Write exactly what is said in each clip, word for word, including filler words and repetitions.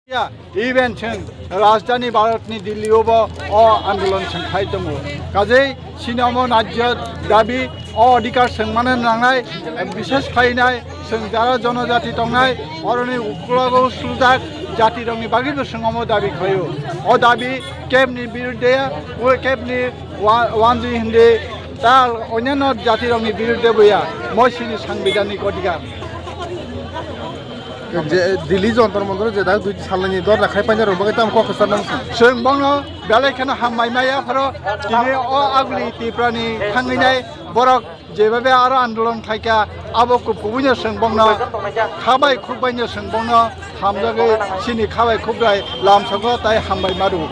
Ya, even chwng rajdhani Bharatni Delhi-o bo o andolon chwng khai tongo. Kajei chini omo najya dabi o adhikar chwng mano nangnai, bishes khainai chwng jara jonojati tongnai, oroni uklogo sujak jatirokni bagwi bo chwng omo dabi khlaio. O dabi kebni birudde, o kebni wa-, wanjwi hindi, ta onyanno jatirokni birudde bo ya, moi chini sangbidhanik adhikar. Je Delhi Jantar Mantar je da dui salni dorja khai paina rok bagwi tam kok kwchar nang song. Chwng bono belai kheno hambai maya pharo tini o aguli Tiprani thangwi nai borok jebabe aro andolon khaikha abo kubui no chwng bono khabai khukbai no chwng bono hamjagwi chini khabai khukbai lamsoko tai hambai maru.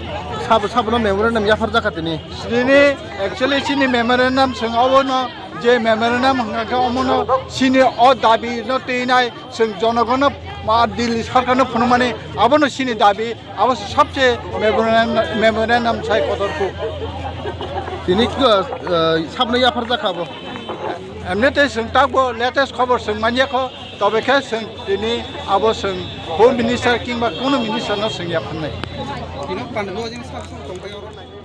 Sabo sabono memorandum yaphar jakha tini. Tini actually chini memorandum chwng obono je memorandum hwnkha khe omono chini o dabi no twi nai. Chwng jonogono ma Delhi sarkarno phunukmani abono chini dabi, abo se sabse memorandum, memorandum sai kotor kuk. Tini, uh, sabno yaphar jakha bo. Emni tei chwng takbo latest khobor chwng manya kho, tobe khe chwng tini abo chwng Home Minister kingba kuno minister no chwng yapharnai. Tini pandalo jing sab sab tongbai oro.